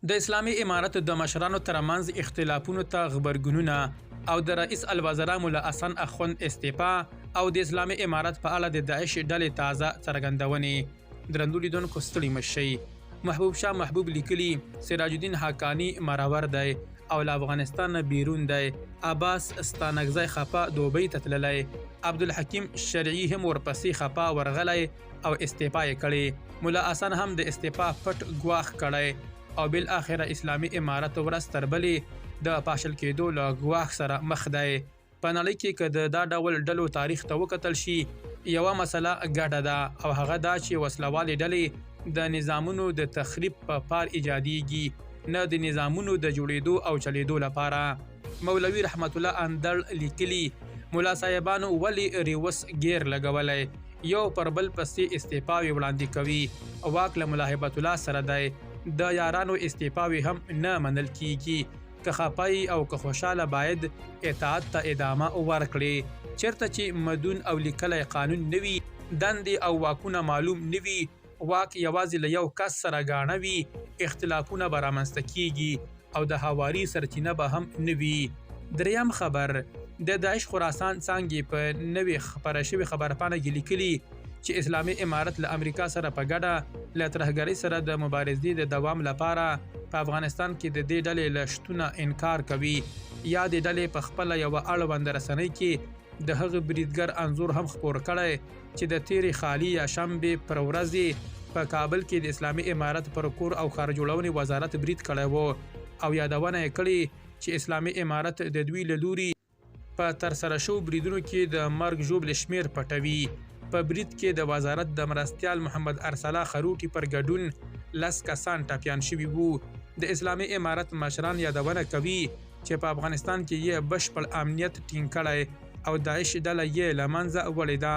د اسلامي امارت د مشرانو ترمنځ اختلافونو ته غبرګونونه او د رئیس الوزرا ملا حسن اخوند استعفا او د اسلامي امارت په اړه د داعش ډلې تازه څرګندونې. درندو لیدونکو ستړي مه شئ. محبوب شاه محبوب لیکلي، سراج الدین حقاني مرور دی او له افغانستان نه بیرون دی، عباس ستانکزی خپه دوبۍ ته تللی، عبدالحکیم شرعي هم ورپسې خپه ورغلی او استعفا یې کړې، ملا حسن هم د استعفا پټ ګواښ کړی او بالاخره اسلامي امارت ورځ تر بلې د پاشل کېدو له ګواښ سره مخ دی. په نړۍ کې که د دا ډول ډلو تاریخ ته وکتل شي، یوه مسله ګډه ده او هغه دا چې وسله والې ډلې د نظامونو د تخریب په پار ایجادېږي، نه د نظامونو د جوړېدو او چلېدو لپاره. مولوي رحمت الله اندړ لیکلي، ملا صاحبانو ولې ریوس ګیر لګولی، یو پر بل پسې استعفاوې وړاندې کوي، واک له ملا هبت الله سره دی، د یارانو استعفاوې هم نه منل کېږي، که خپه یې او که خوشاله باید اطاعت ته ادامه ورکړې. چېرته چې مدون او لیکلی قانون نه وي، دندې او واکونه معلوم نه وي، واک یوازې له یو کس سره ګاڼه وي، اختلافونه به رامنځته کېږي او د هواري سرچینه به هم نه وي. درېیم خبر، د داعش خراسان څانګې په نوې خپره شوې خبرپاڼه کې لیکلي چې اسلامي امارت له امریکا سره په ګډه له ترهګرۍ سره د مبارزې د دوام لپاره په افغانستان کې د دې ډلې له شتونه انکار کوي. یادې ډلې په خپله یوه اړوند رسنۍ کې د هغه بریدګر انځور هم خپور کړی چې د تېرې خالي یا شنبې پر ورځ یې په کابل کې د اسلامي امارت پر کور او ښار جوړونې وزارت برید کړی و او یادونه یې کړې چې اسلامي امارت د دوی له لوري په ترسره شوو بریدونو کې د مرګ ژوبلې شمېر پټوي. په برید کې د وزارت د مرستیال محمد ارسلا خروټي پر ګډون لس کسان ټپیان شوي وو. د اسلامي امارت مشران یادونه کوي چې په افغانستان کې یې بشپړ امنیت ټینګ کړی او داعش ډله یې له منځه وړې ده.